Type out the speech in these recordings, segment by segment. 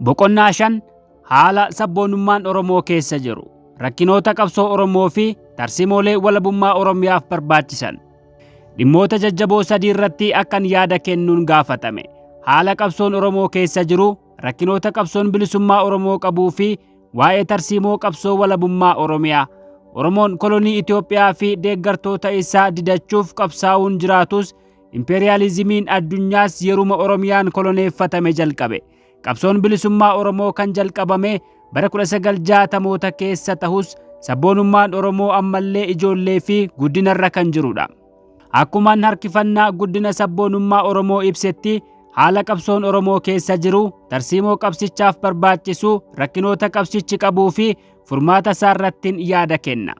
Boqonnaa 5, Haala sabboonummaan Oromoo keessa jiru, rakkinoota qabsoo Oromoo fi tarsiimoolee walabummaa Oromiyaaf barbaachisan. Dhimmoota jajjaboo sadii irratti akkan yaada kennuun gaafatame. Haala qabsoon Oromoo keessa jiru, rakkinoota qabsoon bilisummaa Oromoo qabuu fi waa'ee tarsiimoo qabsoo walabummaa Oromiyaa. Oromoon kolonii Itoophiyaa fi deeggartoota isaa didachuuf qabsaa'uun jiraatus impeeriyaalizimiin addunyaas yeruma Oromiyaan koloneeffatame jalqabe. Qabsoon bilisummaa Oromoo kan jalqabame bara 1960moota keessa tahus sabboonummaan Oromoo ammallee ijoollee fi guddinarra kan jirudha. Akkumaan harkifannaa guddina sabboonummaa Oromoo ibsetti haala qabsoon Oromoo keessa jiru, tarsiimoo qabsichaaf barbaachisu, rakkinoota qabsichi qabuu fi furmaata isaarrattiin yaada kenna.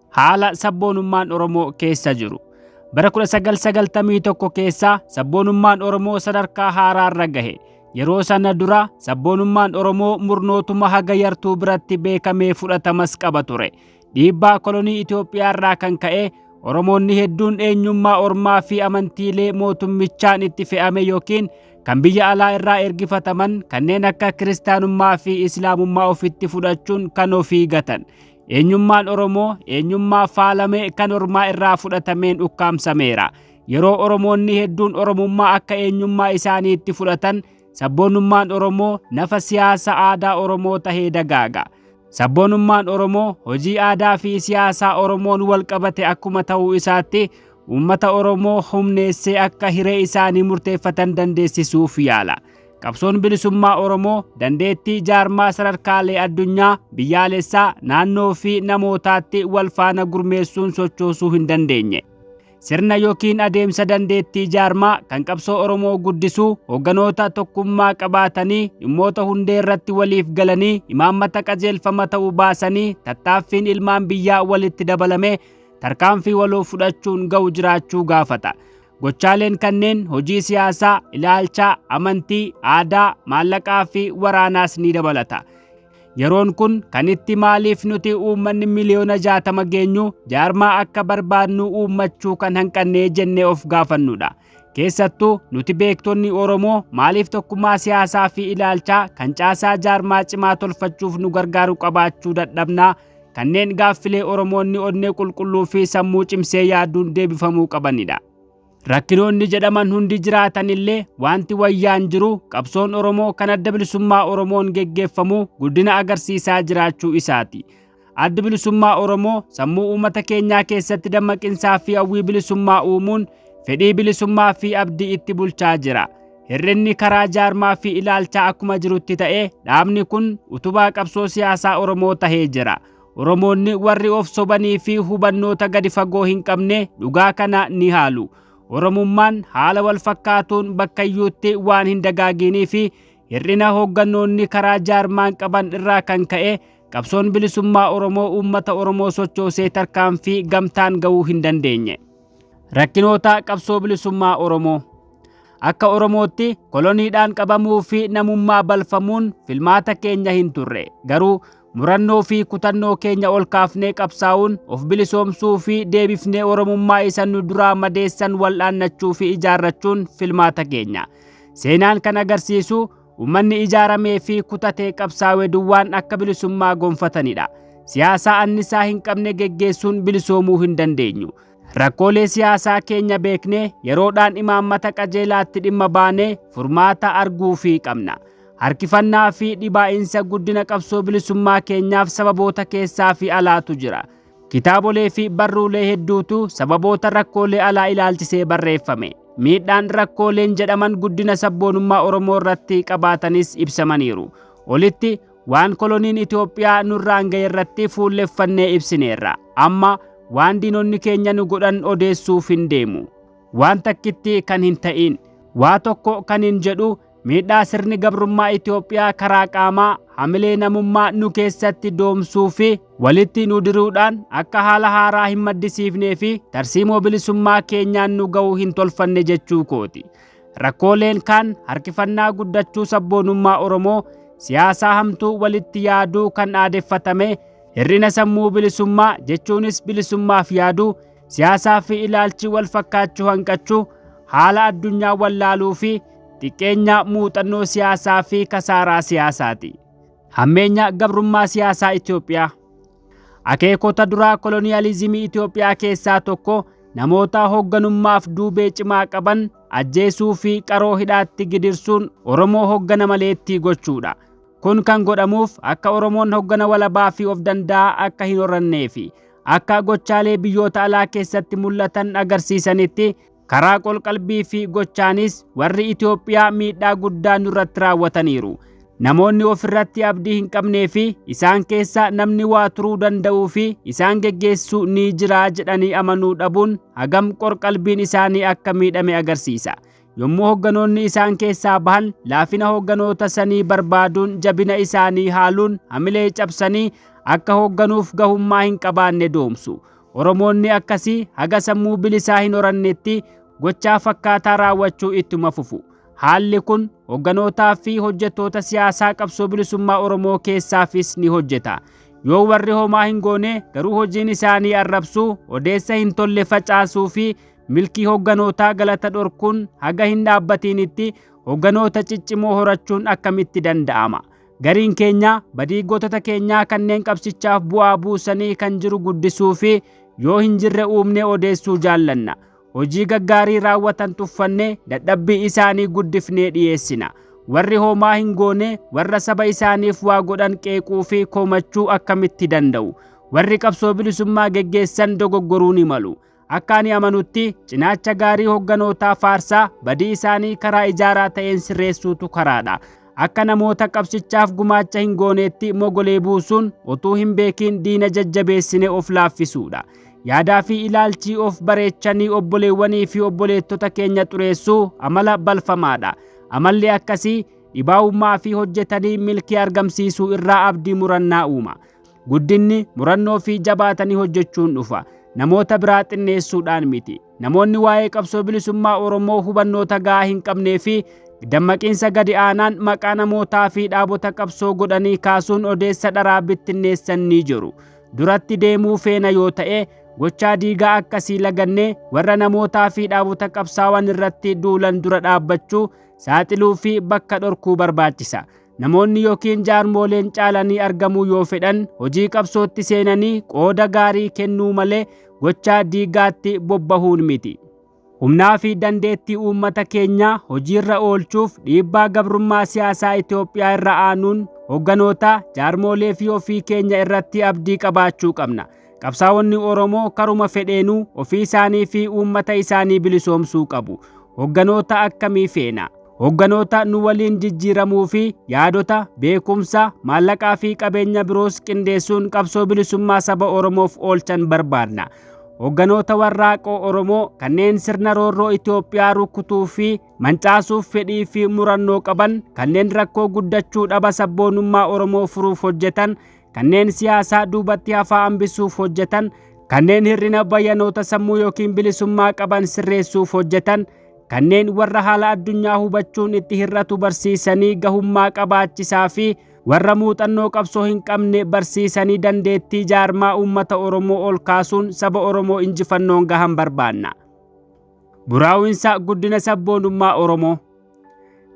Haala sabboonummaan Oromoo keessa jiru. Bara 1991 keessa sabboonummaan Oromoo sadarkaa haaraarra gahe. Yeroo sana dura sabboonummaan Oromoo murnootuma haga yartuu biratti beekamee fudhatamas qaba ture. Dhiibbaa kolonii Itoophiyaarraa kan ka'e Oromoonni hedduun eenyummaa ormaa fi amantiilee mootummichaan itti fe'ame yookiin kan biyya alaa irraa ergifataman kanneen akka kiristaanummaa fi islaamummaa ofitti fudhachuun kan ofii gatan. Eenyummaan Oromoo eenyummaa faalame kan ormaa irraa fudhatameen ukkaamsameera. Yeroo Oromoonni hedduun Oromummaa akka eenyummaa isaaniitti fudhatan, sabboonummaan Oromoo nafa siyaasa aadaa Oromoo tahee dagaaga. Sabboonummaan Oromoo hojii aadaa fi siyaasaa Oromoon wal qabate akkuma ta'uu isaatti uummata Oromoo humneessee akka hiree isaanii murteeffatan dandeessisuuf yaala. Qabsoon bilisummaa Oromoo dandeettii jaarmaa sadarkaalee addunyaa, biyyaalessaa, naannoo fi namootaatti wal faana gurmeessuun sochoosuu hin dandeenye. Sirna yookiin adeemsa dandeettii jaarmaa kan qabsoo Oromoo guddisuu hoogganoota tokkummaa qabaatanii dhimmoota hundee irratti waliif galanii imaammata qajeelfama ta'uu baasanii tattaaffiin ilmaan biyyaa walitti dabalame tarkaanfii waloo fudhachuun ga'u jiraachuu gaafata. Gochaaleen kanneen hojii siyaasaa, ilaalchaa, amantii, aadaa, maallaqaa fi waraanaas ni dabalata. Yeroon kun kan itti maaliif nuti uummanni miliyoona 60 geenyu jaarmaa akka barbaadnu uummachuu kan hanqannee jennee of gaafannudha. Keessattuu nuti beektonni Oromoo maaliif tokkummaa siyaasaa fi ilaalchaa kan caasaa jaarmaa cimaa tolfachuuf nu gargaaru qabaachuu dadhabnaa kanneen gaaffilee Oromoonni onnee qulqulluu fi sammuu cimsee yaaduun deebifamuu qabanidha. Rakkinoonni jedhaman hundi jiraatan illee wanti wayyaan jiru qabsoon Oromoo kan adda bilisummaa Oromoon geggeeffamu guddina agarsiisaa jiraachuu isaati. Addi bilisummaa Oromoo sammuu uummata keenyaa keessatti dammaqinsaa fi hawwii bilisummaa uumuun fedhii bilisummaa fi abdii itti bulchaa jira. Hir'inni karaa jaarmaa fi ilaalchaa akkuma jirutti ta'ee dhaabni kun utubaa qabsoo siyaasaa Oromoo tahee jira. Oromoonni warri of sobanii fi hubannoota gadi fagoo hin qabne dhugaa kana ni haalu. Oromummaan haala wal fakkaatuun bakkayyuutti waan hin dagaaginii fi hir'ina hooggannoonni karaa jaarmaan qaban irraa kan ka'e qabsoon bilisummaa Oromoo uummata Oromoo sochoosee tarkaanfii gamtaan ga'uu hin dandeenye. Rakkinoota qabsoo bilisummaa Oromoo. Akka Oromootti koloniidhaan qabamuu fi namummaa balfamuun filmaata keenya hin turre. Garuu murannoo fi kutannoo keenya ol kaafnee qabsaa'uun of bilisoomsuu fi deebifnee Oromummaa isa nu duraa madeessan wal'aannachuu fi ijaarrachuun filmaata keenya. Seenaan kan agarsiisu uummanni ijaaramee fi kutatee qabsaa'e duwwaan akka bilisummaa gonfatanidha. Siyaasaa annisaa hin qabne geggeessuun bilisoomuu hin dandeenyu. Rakkoolee siyaasaa keenya beeknee yeroodhaan imaammata qajeelaatti dhimma baanee furmaata arguufii qabna. Harkifannaa fi dhibaa'insa guddina qabsoo bilisummaa keenyaaf sababoota keessaa fi alaatu jira. Kitaabolee fi barruulee hedduutu sababoota rakkoolee alaa ilaalchisee barreeffame. Miidhaan rakkooleen jedhaman guddina sabboonummaa Oromoo irratti qabaatanis ibsamaniiru. Olitti waan koloniin Itoophiyaa nurraan ga'e irratti fuulleffannee ibsineerra. Amma waan diinonni keenya nu godhan odeessuuf hin deemu. Waan takkitti kan hin ta'in, waa tokko kan hin jedhu miidhaa sirni gabrummaa Itoophiyaa karaa qaamaa hamilee namummaa nu keessatti doomsuu fi walitti nu diruudhaan akka haala haaraa hin maddisiifnee fi tarsiimoo bilisummaa keenyaan nu ga'uu hin tolfanne jechuu kooti. Rakkooleen kaan harkifannaa guddachuu sabboonummaa Oromoo siyaasaa hamtuu walitti yaaduu kan aadeffatame hir'ina sammuu bilisummaa jechuunis bilisummaaf yaaduu, siyaasaa fi ilaalchi wal fakkaachuu hanqachuu, haala addunyaa wallaaluu fi xiqqeenya muuxannoo siyaasaa fi kasaaraa siyaasaati. Hammeenya gabrummaa siyaasaa Itoophiyaa. Akeekota duraa koloniyaalizimii Itoophiyaa keessaa tokko namoota hoogganummaaf duubee cimaa qaban ajjeesuu fi qaroo hidhaatti gidirsuun Oromoo hooggana maleettii gochuudha. Kun kan godhamuuf akka Oromoon hooggana walabaa fi of danda'aa akka hin horanneefi. Akka gochaalee biyyoota alaa keessatti mul'atan agarsiisanitti karaa qolqalbii fi gochaanis warri Itoophiyaa miidhaa guddaa nurratti raawwataniiru. Namoonni ofirratti abdii hin qabnee fi isaan keessa namni waa turuu danda'uu fi isaan geggeessuu ni jira jedhanii amanuu dhabuun hagam qorqalbiin isaanii akka miidhame agarsiisa. Yommuu hoogganoonni isaan keessaa bahan laafina hoogganoota sanii barbaaduun jabina isaanii haaluun hamilee cabsanii akka hoogganuuf gahummaa hin qabaanne doomsu. Oromoonni akkasii haga sammuu bilisaa hin horannetti gochaa fakkaataa raawwachuu ittuma fufu. Haalli kun hoogganootaa fi hojjettoota siyaasaa qabsoo bilisummaa Oromoo keessaafis ni hojjeta. Yoo warri homaa hin goone garuu hojiin isaanii arrabsuu, odeessa hin tolle facaasuu fi milkii hoogganootaa galata dhorkuun haga hin dhaabbatiinitti hoogganoota ciccimoo horachuun akkamitti danda'ama? Gariin keenya badii gootota keenyaa kanneen qabsichaaf bu'aa buusanii kan jiru guddisuu fi yoo hin jirre uumnee odeessuu jaallanna. Hojii gaggaarii raawwatan tuffannee dadhabbii isaanii guddifnee dhiyeessina. Warri homaa hin goone warra saba isaaniif waa godhan qeequu fi komachuu akkamitti danda'u? Warri qabsoo bilisummaa geggeessan dogoggoruu ni malu. Akka ani amanutti cinaacha gaarii hoogganootaa faarsaa badii isaanii karaa ijaaraa ta'een sirreessuutu karaadha. Akka namoota qabsichaaf gumaacha hin gooneetti mogolee buusuun utuu hin beekiin diina jajjabeessine of laaffisuudha. Yaadaa fi ilaalchii of bareechanii obboleewwanii fi obboleettota keenya xureessuu amala balfamaadha. Amalli akkasii dhibaa'ummaa fi hojjetanii milkii argamsiisuu irraa abdii murannaa uuma. Guddinni murannoo fi jabaatanii hojjechuun dhufa. Namoota biraa xinneessuudhaan miti. Namoonni waa'ee qabsoo bilisummaa Oromoo hubannoota gahaa hin qabnee fi dammaqiinsa gadi aanaan maqaa namootaa fi dhaabota qabsoo godhanii kaasuun odeessa dharaa bittinneessan ni jiru. Duratti deemuu feena yoo ta'e gochaa diigaa akkasii lagannee warra namootaa fi dhaabota qabsaawan irratti duulan dura dhaabbachuu, saaxiluu fi bakka dhorkuu barbaachisa. Namoonni yookiin jaarmooleen caalanii argamuu yoo fedhan hojii qabsootti seenanii qooda gaarii kennuu malee gochaa diigaatti bobbahuun miti. Humnaa fi dandeettii uummata keenyaa hojiirra oolchuuf dhiibbaa gabrummaa siyaasaa Itoophiyaa irra aanuun hoogganoota jaarmoolee fi ofii keenya irratti abdii qabaachuu qabna. Qabsaa'onni Oromoo karuma fedheenuu ofii isaanii fi uummata isaanii bilisoomsuu qabu. Hoogganoota akkamii feena? Hoogganoota nu waliin jijjiiramuu fi yaadota, beekumsa, maallaqaa fi qabeenya biroos qindeessuun qabsoo bilisummaa saba Oromoof oolchan barbaadna. Hoogganoota warraaqoo Oromoo kanneen sirna roorroo Itoophiyaa rukutuu fi mancaasuuf fedhii fi murannoo qaban, kanneen rakkoo guddachuu dhaba sabboonummaa Oromoo furuuf hojjetan, kanneen siyaasaa duubatti hafaa hambisuuf hojjetan, kanneen hir'ina bayyanoota sammuu yookiin bilisummaa qaban sirreessuuf hojjetan, kanneen warra haala addunyaa hubachuun itti hir'atu barsiisanii gahummaa qabaachisaa fi warra muuxannoo qabsoo hin qabne barsiisanii dandeettii jaarmaa uummata Oromoo ol kaasuun saba Oromoo injifannoon gahan barbaanna. Buraawinsa guddina sabboonummaa Oromoo.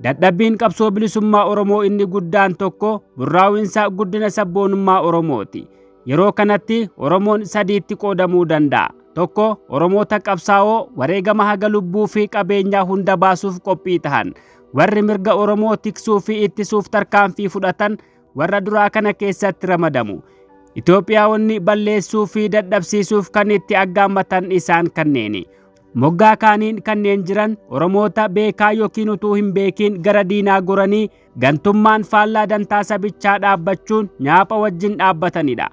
Dadhabbiin qabsoo bilisummaa Oromoo inni guddaan tokko burraawinsa guddina sabboonummaa Oromooti. Yeroo kanatti Oromoon sadiitti qoodamuu danda'a. Tokko Oromoota qabsaa'oo wareegama haga lubbuu fi qabeenyaa hunda baasuuf qophii tahan. Warri mirga Oromoo tiksuu fi ittisuuf tarkaanfii fudhatan warra duraa kana keessatti ramadamu. Itoophiyaawonni balleessuu fi dadhabsiisuuf kan itti aggaammatan isaan kanneeni. Moggaa kaaniin kanneen jiran Oromoota beekaa yookiin utuu hin beekiin gara diinaa goranii gantummaan faallaa dantaa sabichaa dhaabbachuun nyaapha wajjin dhaabbatanidha.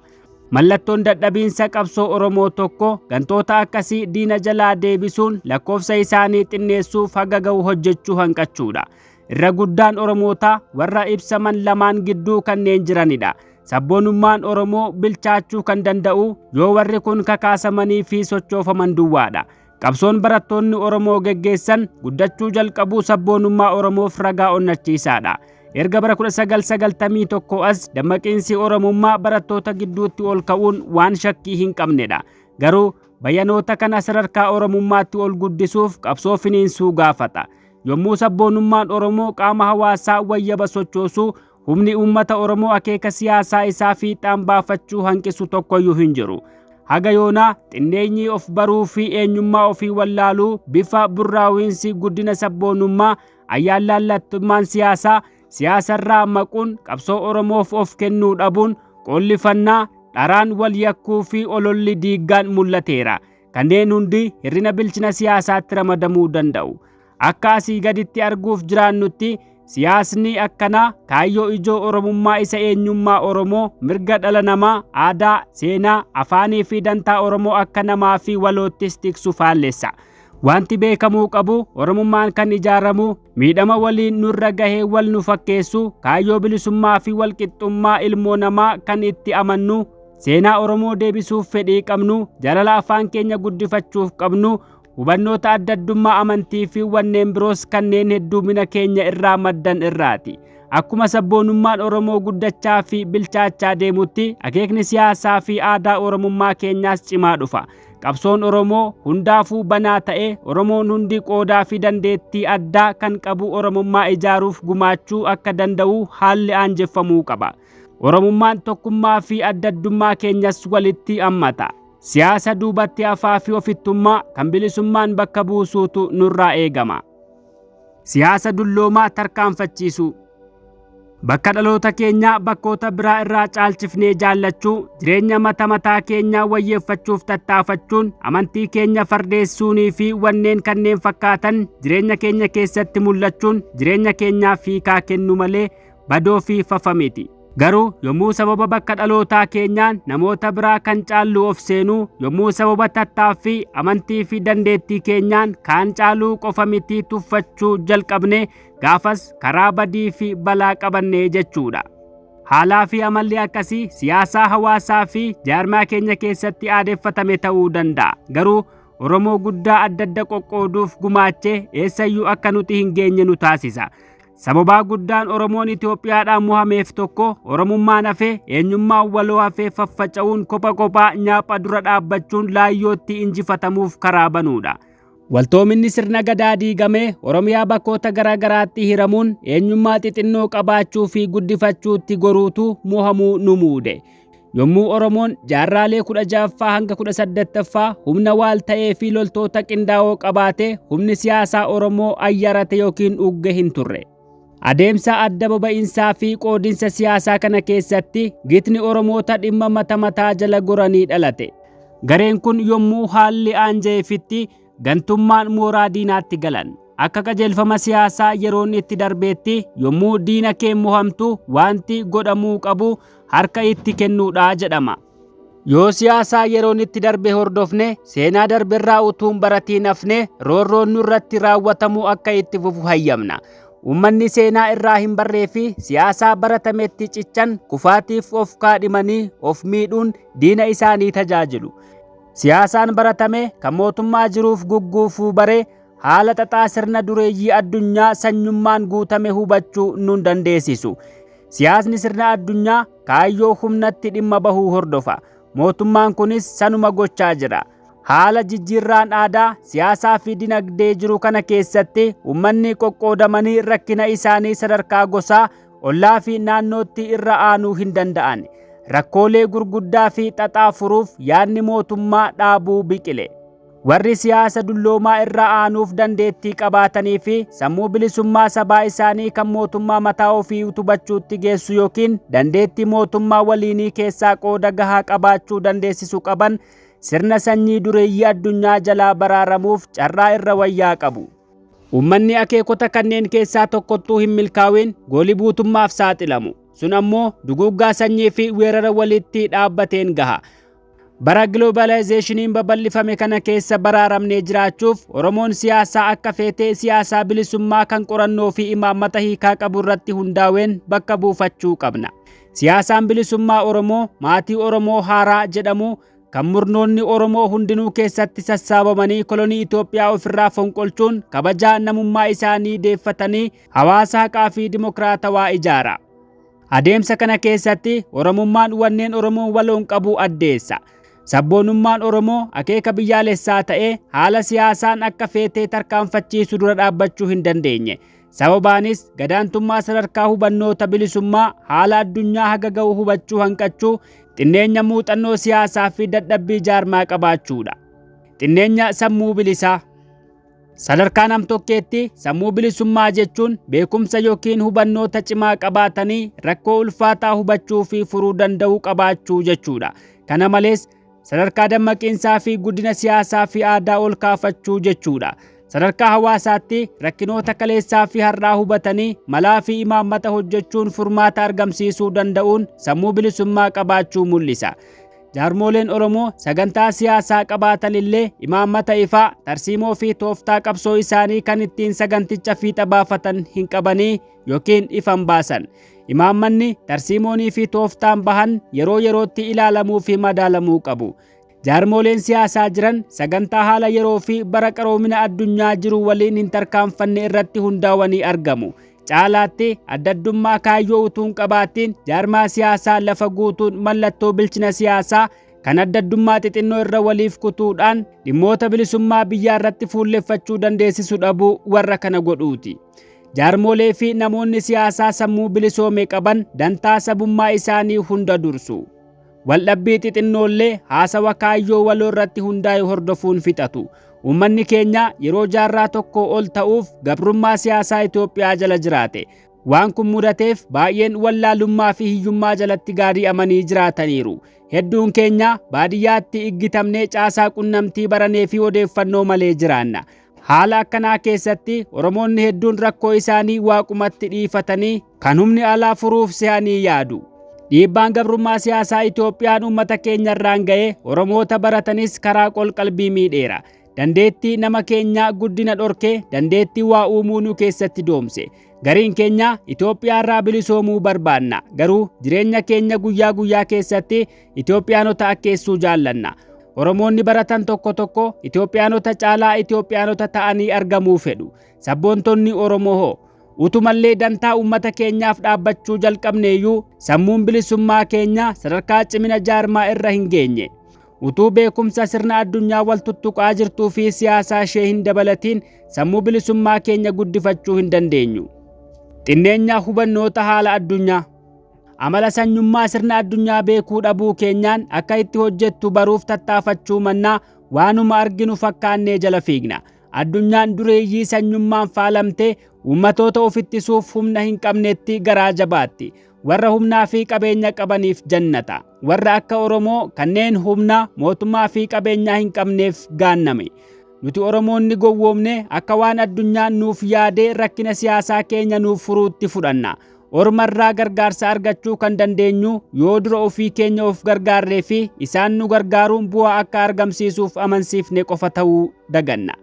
Mallattoon dadhabiinsa qabsoo Oromoo tokko gantoota akkasii diina jalaa deebisuun lakkoofsa isaanii xinneessuuf haga ga'u hojjechuu hanqachuudha. Irra guddaan Oromootaa warra ibsaman lamaan gidduu kanneen jiranidha. Sabboonummaan Oromoo bilchaachuu kan danda'u yoo warri kun kakaasamanii fi sochoofaman duwwaadha. Qabsoon barattoonni Oromoo geggeessan guddachuu jalqabuu sabboonummaa Oromoof ragaa onnachiisaadha. Erga bara 1991 as dammaqiinsi Oromummaa barattoota gidduutti ol ka'uun waan shakkii hin qabnedha. Garuu bayyanoota kana sadarkaa Oromummaatti ol guddisuuf qabsoo finiinsuu gaafata. Yommuu sabboonummaan Oromoo qaama hawaasaa wayyaba sochoosu, humni uummata Oromoo akeeka siyaasaa isaa fiixaan baafachuu hanqisu tokkoyyuu hin jiru. Haga yoonaa xinneenyi of baruu fi eenyummaa ofii wallaaluu bifa burraawiinsi guddina sabboonummaa, ayyaanlaallattummaan siyaasaa, siyaasarraa maquun qabsoo Oromoof of kennuu dhabuun, qoollifannaa, dharaan wal yakkuu fi ololli diiggaan mul'ateera. Kanneen hundi hir'ina bilchina siyaasaatti ramadamuu danda'u. Akka asii gaditti arguuf jiraannutti, siyaasni akkanaa kaayyoo ijoo Oromummaa isa eenyummaa Oromoo, mirga dhala namaa, aadaa, seenaa, afaanii fi dantaa Oromoo akka namaa fi waloottis tiksu faallessa. Wanti beekamuu qabu, Oromummaan kan ijaaramu miidhama waliin nurra gahee wal nu fakkeessu, kaayyoo bilisummaa fi walqixxummaa ilmoo namaa kan itti amannu, seenaa Oromoo deebisuuf fedhii qabnu, jaalala afaan keenya guddifachuuf qabnu, hubannoota adda addummaa amantii fi wanneen biroos kanneen hedduumina keenya irraa maddan irraati. Akkuma sabboonummaan Oromoo guddachaa fi bilchaachaa deemutti, akeekni siyaasaa fi aadaa Oromummaa keenyaas cimaa dhufa. Qabsoon Oromoo hundaafuu banaa ta'e, Oromoon hundi qoodaa fi dandeettii addaa kan qabu Oromummaa ijaaruuf gumaachuu akka danda'u haalli aanjeffamuu qaba. Oromummaan tokkummaa fi adda addummaa keenyas walitti hammata. Siyaasa duubatti hafaa fi ofittummaa kan bilisummaan bakka buusuutu nurraa eegama. Siyaasa dulloomaa tarkaanfachiisuu. Bakka dhaloota keenyaa bakkoota biraa irraa caalchifnee jaallachuu, jireenya mata mataa keenyaa wayyeeffachuuf tattaafachuun, amantii keenya fardeessuunii fi wanneen kanneen fakkaatan jireenya keenya keessatti mul'achuun jireenya keenyaaf hiikaa kennu malee badoo fi fafa miti. Garuu yommuu sababa bakka dhalootaa keenyaan namoota biraa kan caallu of seenuu, yommuu sababa tattaaffii, amantii fi dandeettii keenyaan kaan caaluu qofa mitii tuffachuu jalqabne, gaafas karaa badii fi balaa qabannee jechuudha. Haalaa fi amalli akkasii siyaasaa hawaasaa fi jaarmaa keenya keessatti aadeffatame ta'uu danda'a. Garuu Oromoo guddaa adda adda qoqqooduuf gumaachee eessayyuu akka nuti hin geenye nu taasisa. Sababaa guddaan Oromoon Itoophiyaadhaan mo'ameef tokko, Oromummaan hafee, eenyummaan waloo hafee faffaca'uun kopha kophaa nyaapha dura dhaabbachuun laayyootti injifatamuuf karaa banuudha. Waltoominni sirna Gadaa diigamee Oromiyaa bakkoota garaa garaatti hiramuun eenyummaa xixinnoo qabaachuu fi guddifachuutti goruutu mo'amuu nu muude. Yommuu Oromoon jaarraalee 16ffaa hanga 18ffaa humna waal ta'ee fi loltoota qindaa'oo qabaate, humni siyaasaa Oromoo ayyarate yookiin ugge hin turre. Adeemsa adda baba'iinsaa fi qoodinsa siyaasaa kana keessatti gitni Oromoota dhimma mata mataa jala goranii dhalate. Gareen kun yommuu haalli aanja'eefitti gantummaan mooraa diinaatti galan. Akka qajeelfama siyaasaa yeroon itti darbeetti, yommuu diina kee mohamtu wanti godhamuu qabu harka itti kennuudha jedhama. Yoo siyaasaa yeroon itti darbe hordofne, seenaa darberraa utuu hin baratiin hafne, roorroon nurratti raawwatamuu akka itti fufu hayyamna. Uummanni seenaa irraa hin barree fi siyaasaa baratametti cichan kufaatiif of kaadhimanii of miidhuun diina isaanii tajaajilu. Siyaasaan baratame kan mootummaa jiruuf gugguufuu bare haala xaxaa sirna dureeyyii addunyaa sanyummaan guutame hubachuu nun dandeessisu. Siyaasni sirna addunyaa kaayyoo humnatti dhimma bahuu hordofa. Mootummaan kunis sanuma gochaa jira. Haala jijjiirraan aadaa, siyaasaa fi dinagdee jiru kana keessatti uummanni qoqqoodamanii rakkina isaanii sadarkaa gosaa, ollaa fi naannootti irra aanuu hin danda'an. Rakkoolee gurguddaa fi xaxaa furuuf yaadni mootummaa dhaabuu biqile. Warri siyaasa dulloomaa irra aanuuf dandeettii qabaatanii fi sammuu bilisummaa sabaa isaanii kan mootummaa mataa ofii utubachuutti geessu yookiin dandeettii mootummaa waliinii keessaa qooda gahaa qabaachuu dandeessisu qaban, sirna sanyii dureeyyii addunyaa jalaa baraaramuuf carraa irra wayyaa qabu. Uummanni akeekota kanneen keessaa tokkottuu hin milkaa'in goolii buutummaaf saaxilamu. Sun ammoo duguuggaa sanyii fi weerara walitti dhaabbateen gaha. Bara giloobaalaayizeeshiniin babal'ifame kana keessa baraaramnee jiraachuuf, Oromoon siyaasaa akka feetee siyaasaa bilisummaa kan qorannoo fi imaammata hiikaa qabu irratti hundaa'een bakka buufachuu qabna. Siyaasaan bilisummaa Oromoo maatii Oromoo haaraa jedhamu kan murnoonni Oromoo hundinuu keessatti sassaabamanii kolonii Itoophiyaa ofirraa fonqolchuun kabajaa namummaa isaanii deeffatanii hawaasa haqaa fi dimokiraatawaa ijaara. Adeemsa kana keessatti Oromummaan wanneen Oromoon waloon qabu addeessa. Sabboonummaan Oromoo akeeka biyyaalessaa ta'ee haala siyaasaan akka feetee tarkaanfachiisu dura dhaabbachuu hin dandeenye. Sababaanis gadaantummaa sadarkaa hubannoota bilisummaa haala addunyaa haga ga'u hubachuu hanqachuu, xinneenya muuxannoo siyaasaa fi dadhabbii jaarmaa qabaachuudha. Xinneenya sammuu bilisaa. Sadarkaa namtokkeetti sammuu bilisummaa jechuun beekumsa yookiin hubannoota cimaa qabaatanii rakkoo ulfaataa hubachuu fi furuu danda'uu qabaachuu jechuudha. Kana malees sadarkaa dammaqiinsaa fi guddina siyaasaa fi aadaa ol kaafachuu jechuudha. Sadarkaa hawaasaatti rakkinoota kaleessaa fi har'aa hubatanii malaa fi imaammata hojjechuun furmaata argamsiisuu danda'uun sammuu bilisummaa qabaachuu mul'isa. Jaarmoleen Oromoo sagantaa siyaasaa qabaatan illee imaammata ifaa, tarsiimoo fi tooftaa qabsoo isaanii kan ittiin saganticha fiixa baafatan hin qabanii yookiin ifan baasan. Imaammanni, tarsiimoonii fi tooftaan bahan yeroo yerootti ilaalamuu fi madaalamuu qabu. Jaarmoleen siyaasaa jiran sagantaa haala yeroo fi bara qaroomina addunyaa jiru waliin hin tarkaanfanne irratti hundaa'anii argamu. Caalaatti addaddummaa kaayyoo utuu hin qabaatiin jaarmaa siyaasaa lafa guutuun mallattoo bilchina siyaasaa kan addaddummaa xixinnoo irra waliif kutuudhaan dhimmoota bilisummaa biyyaa irratti fuulleffachuu dandeessisu dhabuu warra kana godhuuti. Jaarmolee fi namoonni siyaasaa sammuu bilisoome qaban dantaa sabummaa isaanii hunda dursu. Waldhabbii xixinnoollee haasawa kaayyoo waloo irratti hundaa'e hordofuun fixatu. Uummanni keenya yeroo jaarraa tokko ol ta'uuf gabrummaa siyaasaa Itoophiyaa jala jiraate. Waan kun mudateef baay'een wallaalummaa fi hiyyummaa jalatti gaadi'amanii jiraataniiru. Hedduun keenya baadiyyaatti iggitamnee caasaa qunnamtii baranee fi odeeffannoo malee jiraanna. Haala akkanaa keessatti Oromoonni hedduun rakkoo isaanii waaqumatti dhiifatanii kan humni alaa furuuf se'anii yaadu. Dhiibbaan gabrummaa siyaasaa Itoophiyaan uummata keenya irraan ga'e Oromoota baratanis karaa qolqalbii miidheera. Dandeettii nama keenyaa guddina dhorkee dandeettii waa uumuu nu keessatti doomse. Gariin keenya Itoophiyaa irraa bilisoomuu barbaanna. Garuu jireenya keenya guyyaa guyyaa keessatti Itoophiyaanota akkeessuu jaallanna. Oromoonni baratan tokko tokko Itoophiyaanota caalaa Itoophiyaanota ta'anii argamuu fedhu. Sabboontonni Oromoo hoo? Utumallee dantaa uummata keenyaaf dhaabbachuu jalqabneeyyuu sammuun bilisummaa keenya sadarkaa cimina jaarmaa irra hin geenye. Utuu beekumsa sirna addunyaa wal tuttuqaa jirtuu fi siyaasaa ishee hin dabalatiin sammuu bilisummaa keenya guddifachuu hin dandeenyu. Xinneenya hubannoota haala addunyaa. Amala sanyummaa sirna addunyaa beekuu dhabuu keenyaan akka itti hojjettu baruuf tattaafachuu mannaa waanuma arginu fakkaannee jala fiigna. Addunyaan dureeyyii sanyummaan faalamtee uummatoota of ittisuuf humna hin qabnetti garaa jabaatti. Warra humnaa fi qabeenya qabaniif jannata. Warra akka Oromoo kanneen humna mootummaa fi qabeenyaa hin qabneef gaanname. Nuti Oromoonni gowwoomne akka waan addunyaan nuuf yaadee rakkina siyaasaa keenya nuuf furuutti fudhanna. Ormarraa gargaarsa argachuu kan dandeenyu yoo dura ofii keenya of gargaarree fi isaan nu gargaaruun bu'aa akka argamsiisuuf amansiifne qofa ta'uu daganna.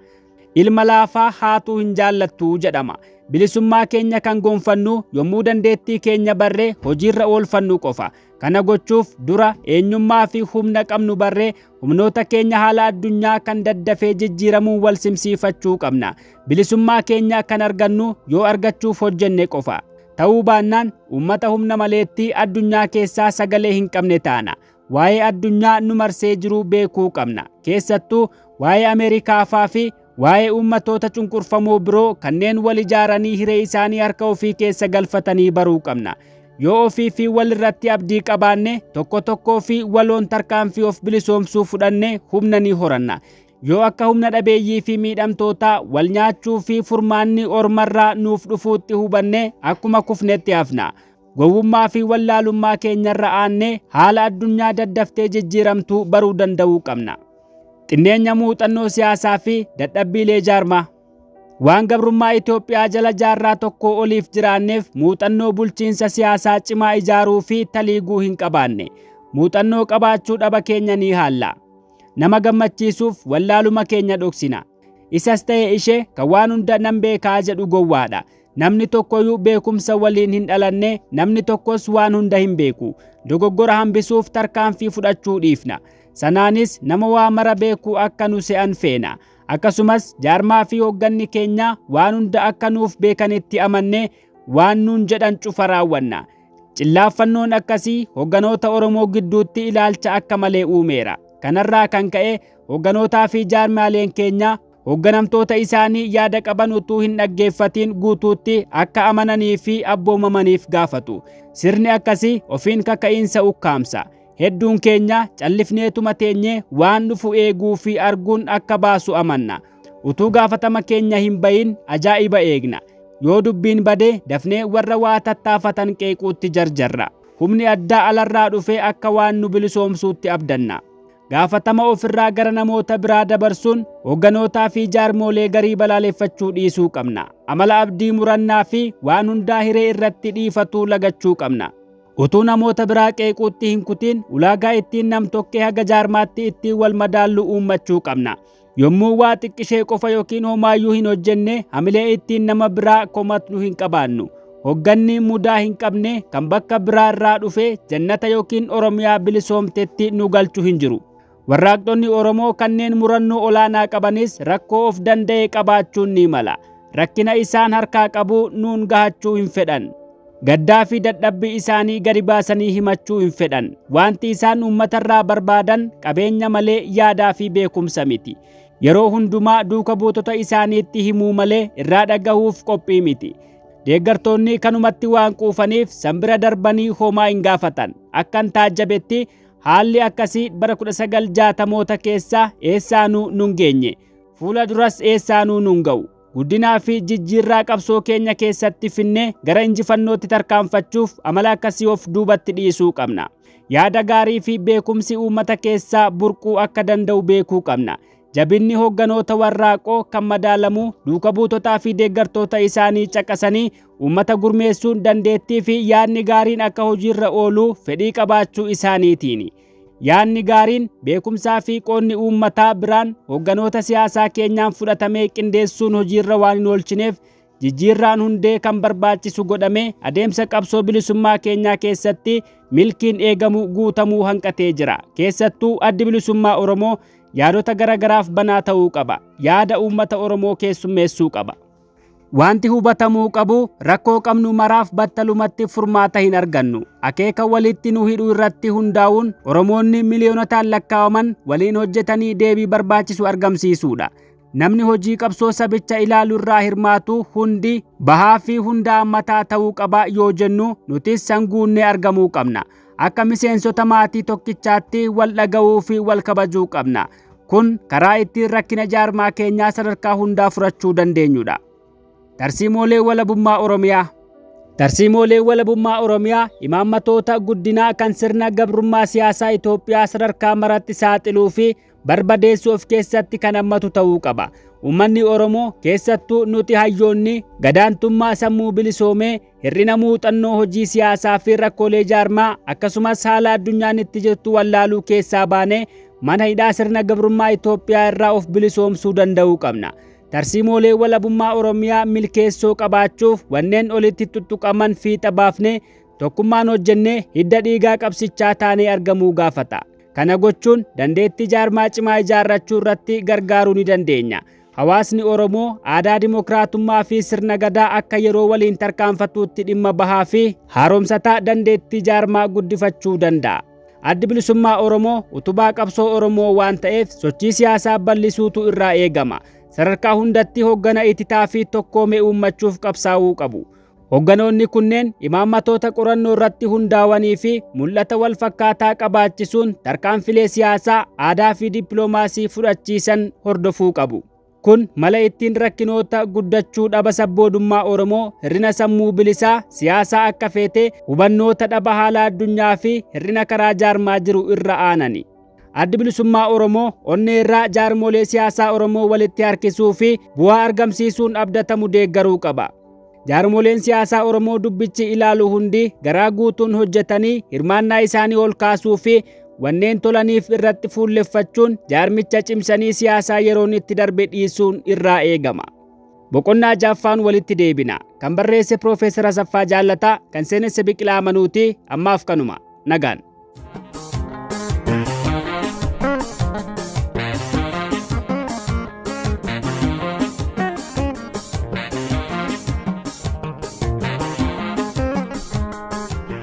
Ilma laafaa haatuu hin jaallattu jedhama. Bilisummaa keenya kan gonfannu yommuu dandeettii keenya barree hojiirra oolfannu qofa. Kana gochuuf dura eenyummaa fi humna qabnu barree humnoota keenya haala addunyaa kan daddafee jijjiiramuun wal simsiifachuu qabna. Bilisummaa keenya kan argannu yoo argachuuf hojjenne qofa. Ta'uu baannaan uummata humna maleetti addunyaa keessaa sagalee hin qabne taana. Waa'ee addunyaa nu marsee jiru beekuu qabna. Keessattuu waa'ee Ameerikaa faa fi waa'ee uummatoota cunqurfamoo biroo kanneen wal ijaaranii hiree isaanii harka ofii keessa galfatanii baruu qabna. Yoo ofii fi wal irratti abdii qabaanne tokko tokkoo fi waloon tarkaanfii of bilisoomsuu fudhanne humna ni horanna. Yoo akka humna dhabeeyyii fi miidhamtootaa wal nyaachuu fi furmaanni ormarraa nuuf dhufuutti hubanne akkuma kufnetti hafna. Gowwummaa fi wallaalummaa keenyarra aannee haala addunyaa daddaftee jijjiiramtuu baruu danda'uu qabna. Xinneenya muuxannoo siyaasaa fi dadhabbiilee jaarmaa. Waan gabrummaa Itoophiyaa jala jaarraa tokkoo oliif jiraanneef muuxannoo bulchiinsa siyaasaa cimaa ijaaruu fi taliiguu hin qabaanne. Muuxannoo qabaachuu dhaba keenya ni haalla. Nama gammachiisuuf wallaaluma keenya dhoksina. Isas ta'e ishee kan waan hunda nan beekaa jedhu gowwaadha. Namni tokkoyyuu beekumsa waliin hin dhalanne, namni tokkos waan hunda hin beeku. Dogoggora hambisuuf tarkaanfii fudhachuu dhiifna. Sanaanis nama waa mara beeku akka nu se'an feena. Akkasumas jaarmaa fi hoogganni keenya waan hunda akka nuuf beekanitti amannee waan nuun jedhan cufa raawwanna. Cillaaffannoon akkasii hoogganoota Oromoo gidduutti ilaalcha akka malee uumeera. Kanarraa kan ka'e hogganootaa fi jaarmiyaaleen keenya hogganamtoota isaanii yaada qaban utuu hin dhaggeeffatiin guutuutti akka amananii fi abboomamaniif gaafatu. Sirni akkasii ofiin kaka'iinsa ukkaamsa. Hedduun keenya callifneetuma teenyee waan dhufu eeguu fi arguun akka baasu amanna. Utuu gaafatama keenya hin bahin ajaa'iba eegna. Yoo dubbiin bade dafnee warra waa tattaafatan qeequutti jarjarra. Humni addaa alarraa dhufee akka waan nu bilisoomsuutti abdanna. Gaafatama ofirraa gara namoota biraa dabarsuun hogganootaa fi jaarmoolee garii balaaleffachuu dhiisuu qabna. Amala abdii murannaa fi waan hundaa hiree irratti dhiifatuu lagachuu qabna. Utuu namoota biraa qeequutti hin kutiin ulaagaa ittiin nam-tokkee haga jaarmaatti ittiin wal madaallu uummachuu qabna. Yommuu waa xiqqishee qofa yookiin homaayyuu hin hojjenne hamilee ittiin nama biraa komatnu hin qabaannu. Hogganni mudaa hin qabne kan bakka biraa irraa dhufee jannata yookiin Oromiyaa bilisoomtetti nu galchu hin jiru. Warraaqxonni Oromoo kanneen murannoo olaanaa qabanis rakkoo of danda'e qabaachuun ni mala. Rakkina isaan harkaa qabu nuun gahachuu hin fedhan. Gaddaa fi dadhabbii isaanii gadi baasanii himachuu hin fedhan. Wanti isaan uummatarraa barbaadan qabeenya malee yaadaa fi beekumsa miti. Yeroo hundumaa duuka buutota isaaniitti himuu malee irraa dhagahuuf qophii miti. Deeggartoonni kanumatti waan quufaniif sanbira darbanii homaa hin gaafatan. Akkan taajjabetti haalli akkasii bara 1960moota keessa eessaanuu nun geenye. Fuula duras eessaanuu nun ga'u. Guddinaa fi jijjiirraa qabsoo keenya keessatti finnee gara injifannootti tarkaanfachuuf amala akkasii of duubatti dhiisuu qabna. Yaada gaarii fi beekumsi uummata keessaa burquu akka danda'u beekuu qabna. Jabinni hogganoota warraaqoo kan madaalamu duuka buutotaa fi deeggartoota isaanii caqasanii uummata gurmeessuun dandeettii fi yaadni gaariin akka hojiirra oolu fedhii qabaachuu isaaniitiini. Yaadni gaariin beekumsaa fi qoonni uummataa biraan hogganoota siyaasaa keenyaan fudhatamee qindeessuun hojiirra waan hin oolchineef jijjiirraan hundee kan barbaachisu godhamee adeemsa qabsoo bilisummaa keenyaa keessatti milkiin eegamu guutamuu hanqatee jira. Keessattuu addi bilisummaa Oromoo yaadota garagaraaf banaa ta'uu qaba. Yaada uummata Oromoo keessummeessuu qaba. Wanti hubatamuu qabu rakkoo qabnu maraaf battalumatti furmaata hin argannu. Akeeka walitti nu hidhuu irratti hundaa'uun Oromoonni miliyoonotaan lakkaa'aman waliin hojjetanii deebii barbaachisu argamsiisuudha. Namni hojii qabsoo sabicha ilaalu irraa hirmaatu hundi bahaa fi hunda hammataa ta'uu qaba yoo jennu nutis sanguunnee argamuu qabna. Akka miseensota maatii tokkichaatti wal dhaga'uu fi wal kabajuu qabna. Kun karaa ittiin rakkina jaarmaa keenyaa sadarkaa hundaa furachuu dandeenyudha. Tarsiimoolee walabummaa Oromiyaa. Tarsiimoolee walabummaa Oromiyaa imaammatoota guddinaa kan sirna gabrummaa siyaasaa Itoophiyaa sadarkaa maratti saaxiluu fi barbadeessuu of keessatti kan hammatu ta'uu qaba. Uummanni Oromoo keessattuu nuti hayyoonni gadaantummaa sammuu bilisoomee hir'ina muuxannoo hojii siyaasaa fi rakkoolee jaarmaa akkasumas haala addunyaan itti jirtu wallaaluu keessaa baanee mana hidhaa sirna gabrummaa Itoophiyaa irraa of bilisoomsuu danda'uu qabna. Tarsiimoolee walabummaa Oromiyaa milkeessoo qabaachuuf wanneen olitti tuttuqaman fiixa baafnee tokkummaan hojjennee hidda dhiigaa qabsichaa taanee argamuu gaafata. Kana gochuun dandeettii jaarmaa cimaa ijaarrachuu irratti gargaaruu ni dandeenya. Hawaasni Oromoo aadaa dimokiraatummaa fi sirna gadaa akka yeroo waliin tarkaanfatuutti dhimma bahaa fi haaromsataa dandeettii jaarmaa guddifachuu danda'a. Addi bilisummaa Oromoo utubaa qabsoo Oromoo waan ta'eef sochii siyaasaa bal'isuutu irraa eegama. Sadarkaa hundatti hoggana ititaa fi tokkoomee uummachuuf qabsaa'uu qabu. Hogganoonni kunneen imaammatoota qorannoo irratti hundaa'anii fi mul'ata wal fakkaataa qabaachisuun tarkaanfilee siyaasaa, aadaa fi dippiloomaasii fudhachiisan hordofuu qabu. Kun mala ittiin rakkinoota guddachuu dhaba sabboodummaa Oromoo, hir'ina sammuu bilisaa, siyaasaa akka feete, hubannoota dhaba haala addunyaa fi hir'ina karaa jaarmaa jiru irra aanani. Addi bilisummaa Oromoo onnee irraa jaarmolee siyaasaa Oromoo walitti harkisuu fi bu'aa argamsiisuun abdatamu deeggaruu qaba. Jaarmoleen siyaasaa Oromoo dubbichi ilaalu hundi garaa guutuun hojjetanii hirmaannaa isaanii ol kaasuu fi wanneen tolaniif irratti fuulleffachuun jaarmicha cimsanii siyaasaa yeroon itti darbe dhiisuun irraa eegama. Boqonnaa jaaffaan walitti deebina. Kan barreesse Piroofeesar Asaffaa Jaallataa, kan seenesse Biqilaa Amanuuti. Ammaaf kanuma. Nagaan.